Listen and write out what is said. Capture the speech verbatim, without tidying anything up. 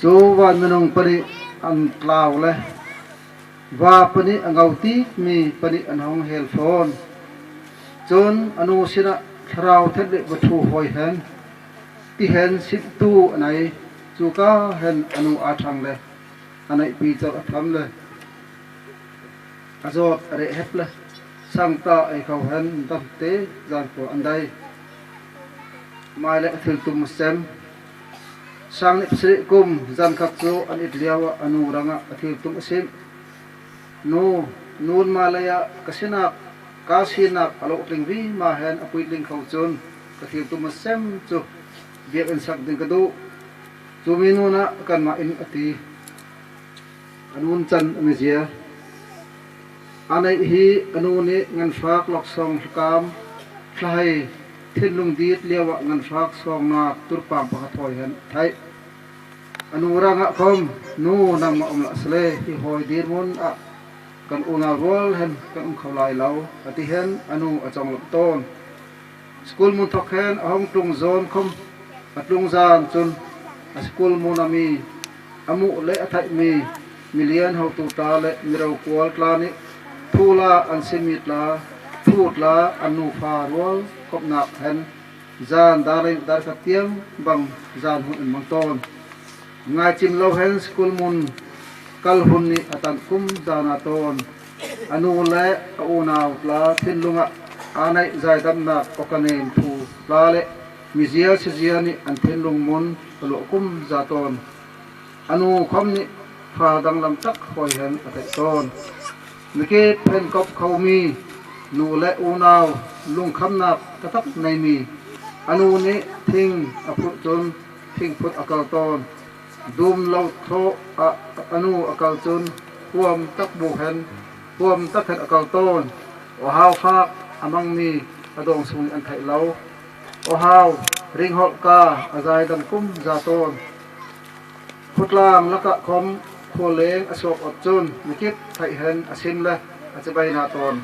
Chu vân minung panih an tlâu le, va panih a ngo ti mi panih an hawng hêl fawn. Chun a nu sinah thlarau thet le va ṭhu hâwi hen, ti hen simhtu a nei. Chu kha hen a nu â ṭhang le, a neihpi char a tham le, a zâwt a reh hep le, sâng ta ei kho hen dam tê zân khua an dei. Mâi le a thiltum a sem. Sâng nih pasarih kum zân khat chu an it liauah a nu rangah a thiltum a simh. Nu, nun mâi leiah ka sinâk, ka sinâk a lawhtling vima hen a puitling kho chun ka thiltum a sem chu biak in sak ding ka duh. Chu mi nûnah kanmah in a ti. A nûn chan a mizia. A neih hi a nu nih nganfâk lawksawng thlakâm, thlahei thinlung dit liauah nganfâk sawng nâk turpâng pakhat hâwi hen a theih. A nu rangah khawm, nu nangmah um lah sele, hi hâwi dîrmun ah kan unau rual hen kan um kho lai lo, a ti hen a nu a chawng lamh tâwn. School mun thawk hen a hawng tlung zâwn khawm, a tlung zân chun a school mun a mi, a muh le a theih mi, milian hotu tla le mi rokual tla nih thu la an sim mi tla, thu tla an nufa rual khawmhnâk hen, zân dâr rêng dâr khat tiang bang zân hun an mang tâwn. Ngâichim lo hen school mun kal hun nih a tangh kum zâna tâwn. A nu le a unau tla thinlung ah â neih zaidamhnâk awka nên thu tla le mizia sizia nih an thinlung mun a luah kum za tâwn. A nu khawm nih fa danglam tak hâwi hen a theih tâwn. Mikip hen kawp kho mi, nu le unau lungkhamnâk taktak nei mi, a nu nih thing a phurh chun thingphut a kal tâwn. Dum lo thawh ah a nu a kal chun huam tak bu hen, huam tak hen a kal tâwn. Aw hâu fâk a mang mi a dâwngsung nih an theih lo. Aw hâu, ringhawlh ka a zaidam kum za tâwn. Khuatlâng lakah khawm khualêng a suak awt chun mikip theih hen a sim le a chibai na tâwn.